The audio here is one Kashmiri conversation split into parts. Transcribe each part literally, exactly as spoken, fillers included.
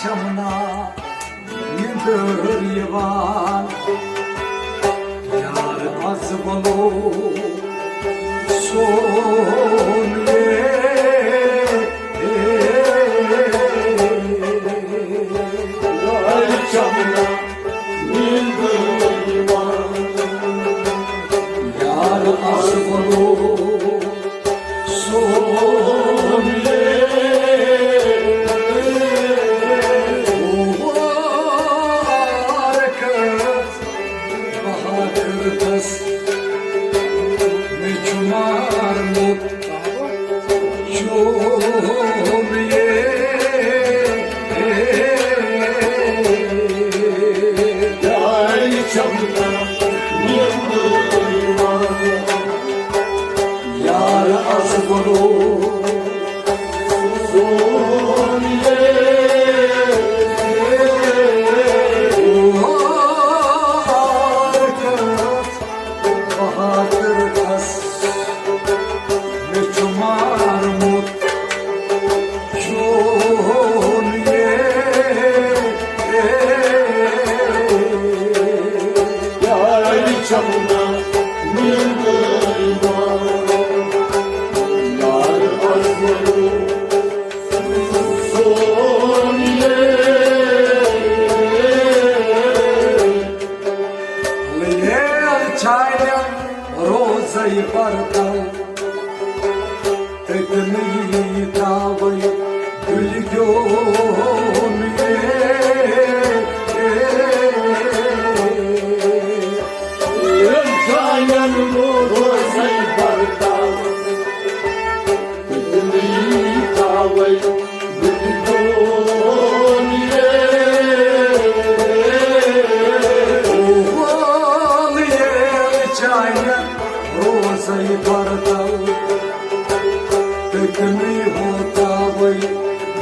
چھمنا نِندٕر یِوان، یار از ولو سون یے۔ یار چھمنا نِندٕر یِوان، یار از ولو سون یے۔ بہار کٔژ بہار کٔژ مےٚ چھُ مارمُت چون یے۔ یار چھمنا نِندٕر یِوان، یار از ولو سون یے۔ بہار کٔژ بہار کٔژ مےٚ چھُ مارمُت چون یے۔ یار چھمنا نِندٕر یِوان، یار از ولو سون یے۔ لیل چانٮ۪ن روزے بردل، تٔتنٕے تاوَے دُلہِ گیوم یے۔ لیل چانٮ۪ن روزے بردل، تٔتنٕے تاوَے دُلہِ گیوم یے۔ وول یے چانٮ۪ن روزے بردل، تٔتنٕے ہوتاوَے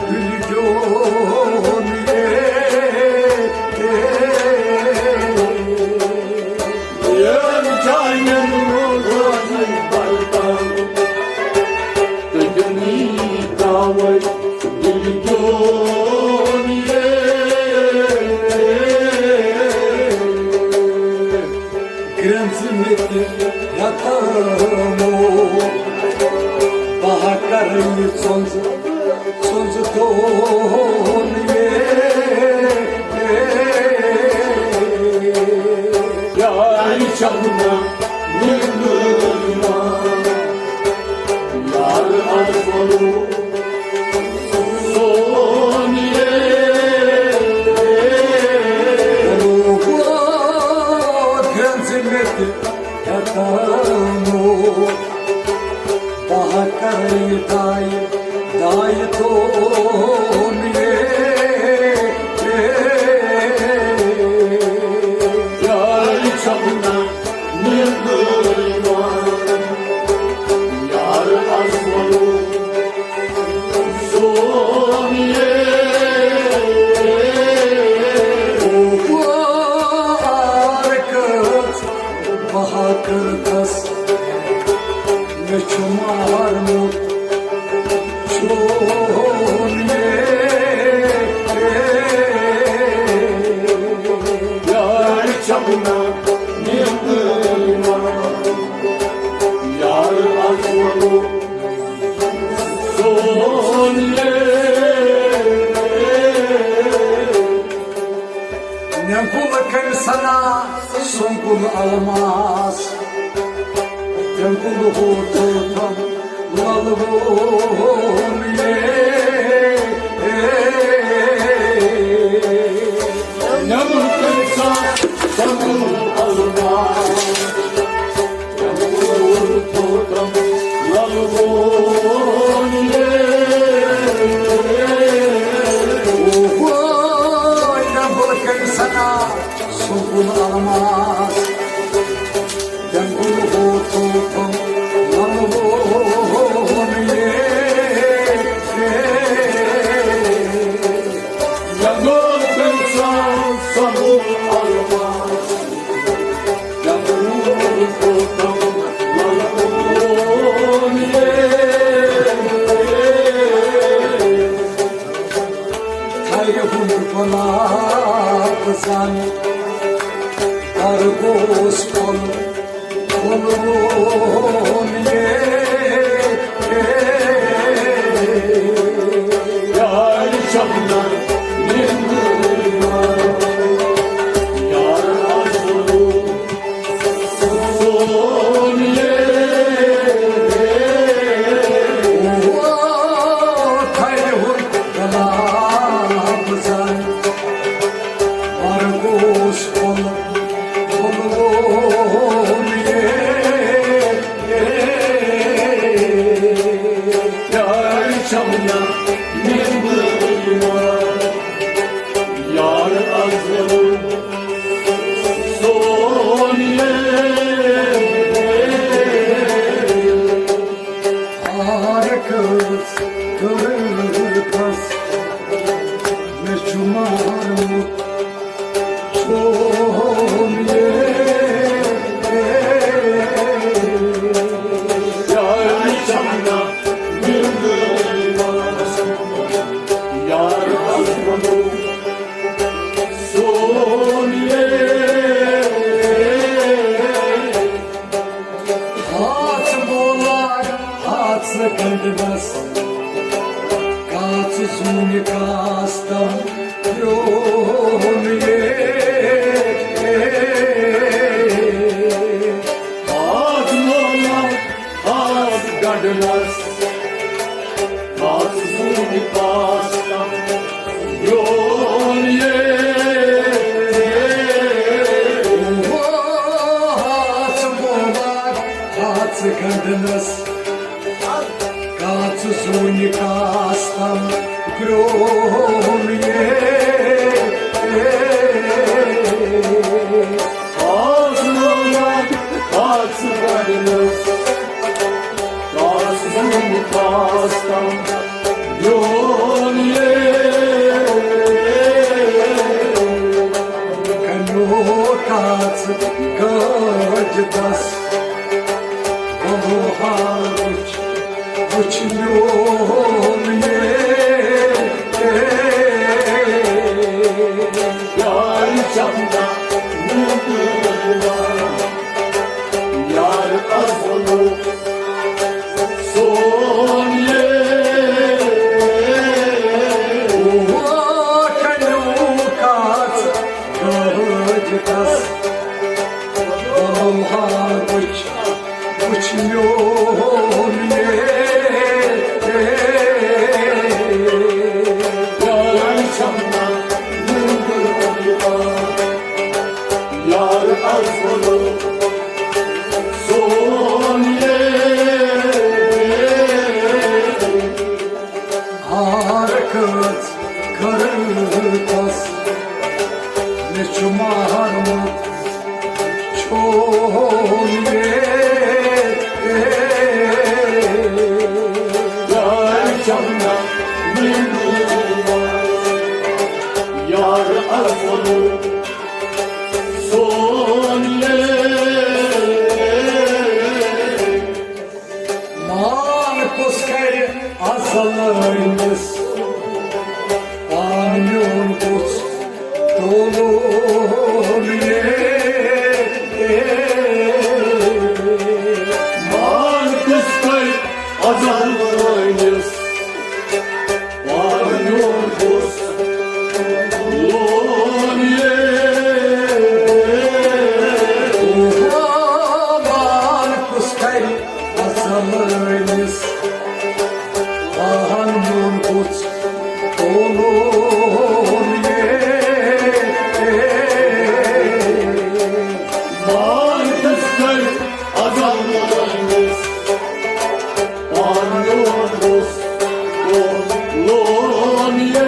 دُلہِ گیوم یے۔ یِم چانٮ۪ن روزن بلبل، تُجنی تاوَے دِل گیوم یے۔ گرٛنٛز مےٚ تہِ یتامو، بہٕ ہا کرٕ یہِ ژۄنٛزٕ، ژۄنٛزٕ دون یے۔ یار شبنم نیٚنٛدٕر یِوان، یار از وَنو سون یے۔ گرٛنٛز مےٚ تہِ یتامو، بہٕ ہا کرٕ یہِ دایہِ، دایہِ دون یے۔ یار شبنم نیٚنٛدٕر یِوان، یار از وَنو سون یے۔ او یار کٔژ بہار کٔژ مےٚ چھُ مارمُت چون یے۔ یار شبنم نیٚنٛدٕر یِوان، یار از وَنو سون یے۔ نٮ۪نٛدٕر کٔمۍ سنا سُنٛمبُل الماس، تٔمۍ کُن ہوتو تھم للوون یے۔ نٮ۪نٛدٕر کٔمۍ سنا سُنٛمبُل الماس، تٔمۍ کُن ہوتو تھم للوون یے۔ اوہ، نٮ۪نٛدٕر کٔمۍ سنا سُنٛمبُل الماس، تٔمۍ کُن ہوتو تھم للوون یے۔ ہُنٛد گۄلاب زن، درگوس پھوٚل، پھوٚلوُن یے۔ یار شبنم نندر یار، یار آسمانو سون یے۔ او تھرِ ہُنٛد گۄلاب زن، مرگوس پھوٚل، پھوٚلوُن یے۔ یار شبنم نندر یار، یار آسمانو سون یے۔ ہار کٔژ کٔرٕس مےٚ چھُ مارمُت چون یے۔ یار شبنم نندر یار، آسمانو سون یے۔ ہاژ مولاگ، ہاژ گنڈنس، کاژ زوٗنہِ کاستم پرٛون یے۔ ہاژ مولاگ، ہاژ گنڈنس، ہاژ زوٗنہِ کاستم پرٛون یے۔ او ہاژ مولاگ، ہاژ گنڈنس، کاژ زوٗنہِ کاستم پرٛون یے۔ ہاژ مولاگ، ہاژ گنڈنس، کاژ زوٗنہِ کاستم پرٛون یے۔ کنیو کاژ گٲج دس، بہو ہاوچ وچھ میون یے۔ یار شبنم نندر یار، یار آسمانو سون یے۔ او کنیو کاژ گٲج دس، بہو ہاوچ وچھ میون یے۔ یار شبنم نندر یار، یار آسمانو سون یے۔ ہار کٔژ کٔرٕس مےٚ چھُ مارمُت چون یے۔ یار شبنم نندر یار، آسمانو سون یے۔ مان کُس کرِ ازل أمِس، پان میون کُس تولُن یے۔ مان کُس کرِ ازل أمِس، پان میون کُس تولُن یے۔ مان کُس کرِ ازل أمِس، پان میون کُس تولُن یے۔ مان کُس کرِ ازل أمِس، پان میون کُس تولُن یے۔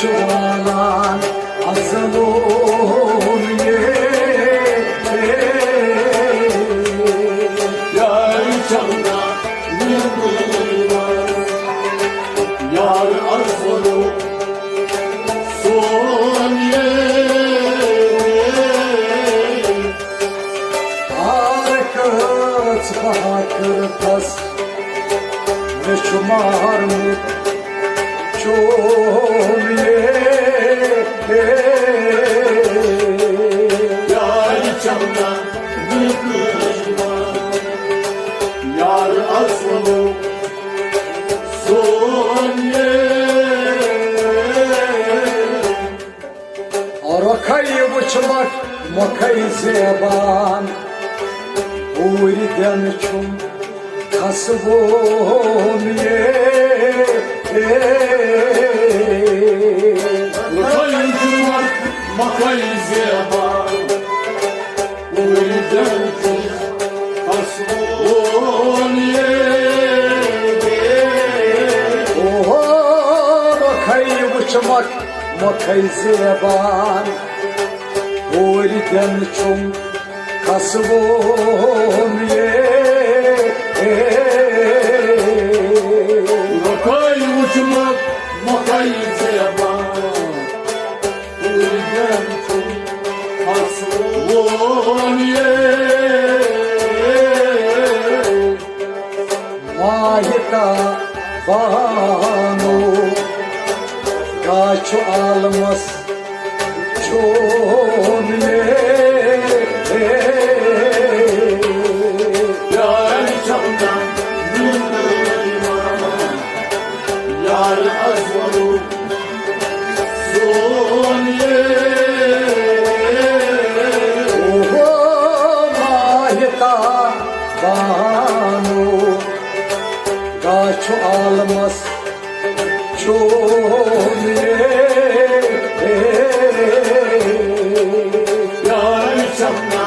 والان ازلون یہ۔ یار چمنا یار ازلو سون یہ۔ آر کٔژ بہا کٔرتس مےٚ چھُ مارمُت چون یہ۔ یار چمنا یار ازلو سون یہ۔ رۄخے وٕچھمَکھ مۄکھے زیبان، اوٗرۍ دٮ۪ن چھُم کھسوُن یے۔ رۄخے وٕچھمَکھ مۄکھے زیبان، اوٗرۍ دٮ۪ن چھُم کھسوُن یے۔ اوہو، رۄخے وٕچھمَکھ مۄکھے زیبان، اوٗرۍ دٮ۪ن چھُم کھسوُن یے۔ رۄخے وٕچھمَکھ مۄکھے زیبان، اوٗرۍ دٮ۪ن چھُم کھسوُن یے۔ ماہتا بانو، گاچھ عالمس چون یہ۔ یار چمنا یار ازلو سون یہ۔ اوہو ماہتا بانو، گاچھ عالمس چون یہ۔ یار چمنا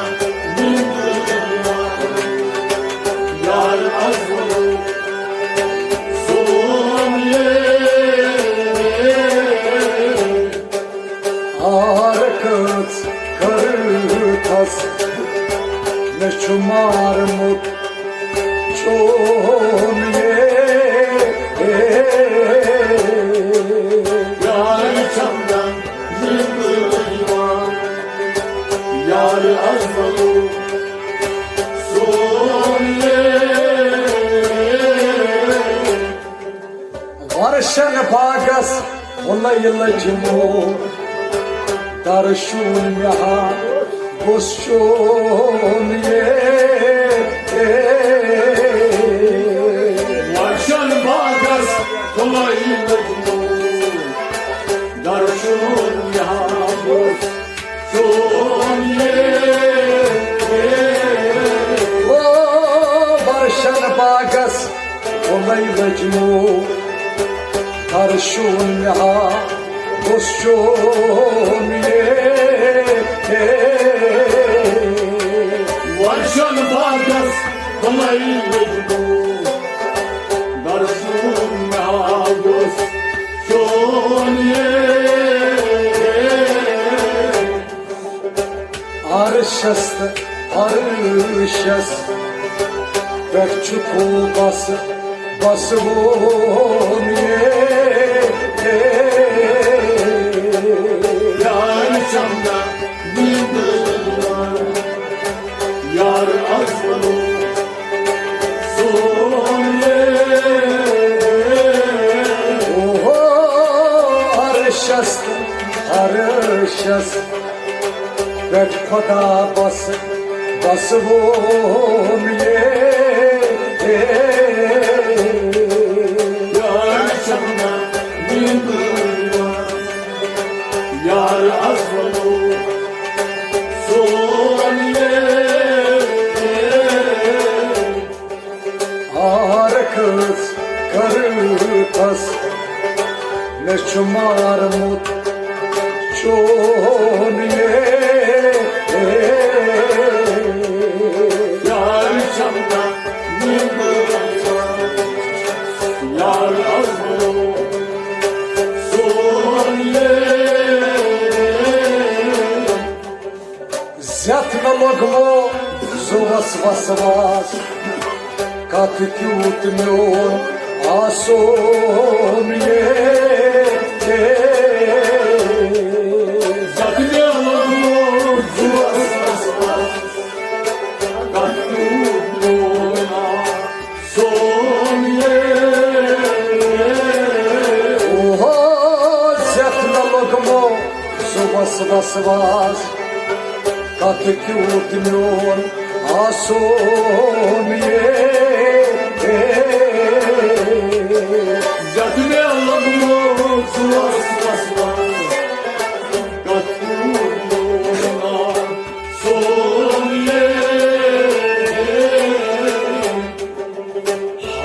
یار ازلو سون یہ۔ آر کٔژ کٔرتھس مےٚ چھُ مارمُت چون یہ۔ یار چمنا یار ازلو سون یہ۔ ورشن باغس پھُلے لٔجمو، درشُن مےٚ ہا گوٚژھ چون یہ۔ ورشن باغس پھُلے لٔجمو، درشُن مےٚ ہا گوٚژھ چون یہ۔ او ورشن باغس پھُلے لٔجمو، درشُن مےٚ ہا گوٚژھ چون یہ۔ ورشن باغس پھُلے لٔجمو، درشُن مےٚ ہا گوٚژھ چون یہ۔ عرشس تہٕ عرشس پٮ۪ٹھ چھُ قوبس بسوُن یہ۔ یار چمنا یار ازلو سون یہ۔ اوہو، عرشس تہٕ عرشس پٮ۪ٹھ خدا بس، بسوُن یہ۔ یار چمنا یار ازلو سون یہ۔ آر کٔژ کٔرتھس مےٚ چھُ مارمُت چون یہ۔ یار چمنا یار ازلو سون یہ۔ وسواس، کتھ کیُتھ میون آسون یے۔ زخمہِ لوٚگمُت زُوَس وسواس، کتھ کیُتھ میون آسون یے۔ اوہو، زخمہِ لوٚگمُت زُوَس وسواس، کتھ کیُتھ میون آسون یے۔ زخمہِ لوٚگمُت زُوَس وسواس، کتھ کیُتھ میون آسون یے۔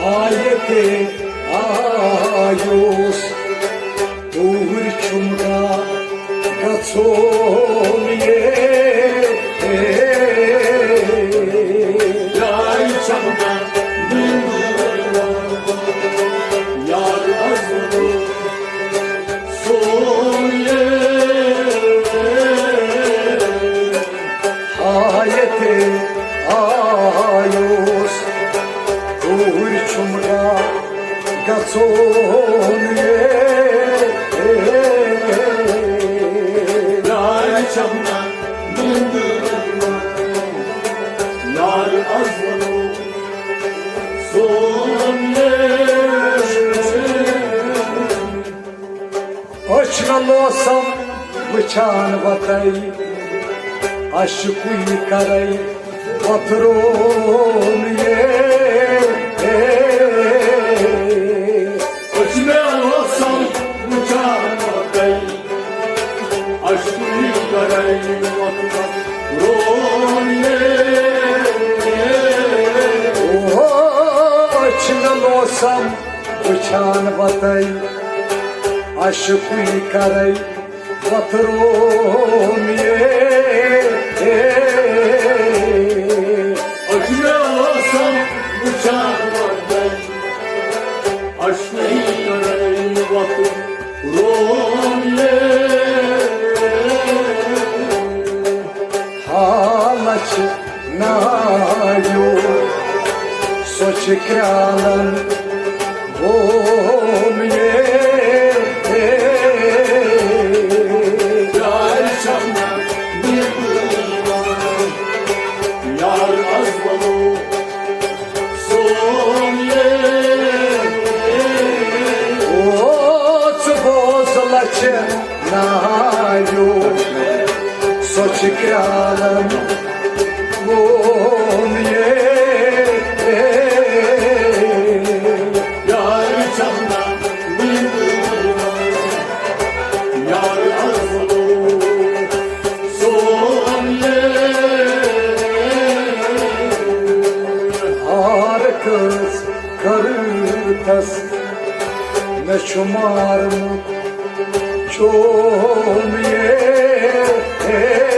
ہایتے آیوس، توٗرۍ چھُم گا گژھُن یے۔ جاے چھم گا یار از سون یے۔ ہایتے آیوس، توٗرۍ چھُم گا گژھُن یے۔ یار چھم گا نیندر یار از سون یے۔ أچھ نہ لوسم وٕچھان وتَے، اشکُے کرے وترون یے۔ أچھ نہ لوسم وٕچھان وتَے، اشکُے کرے وترون یے۔ اوہو، أچھ نہ لوسم وٕچھان وتَے، اشکُے کرے وترون یے۔ أچھ نہ لوسم وٕچھان وتَے، اشکُے کرے وترون یے۔ حالچ نایو سۄ چھِ کرٛالن بوم یے۔ یار چھم نہ یار از ونو سون یے۔ او ژٕ بوز لچھ نایو سۄ چھِ کرٛالن بوم یے۔ یار چھم نہ یار از ونو سون یے۔ ہار کٔژ کٔرٕتس مےٚ چھُ مارمُت چوم یے۔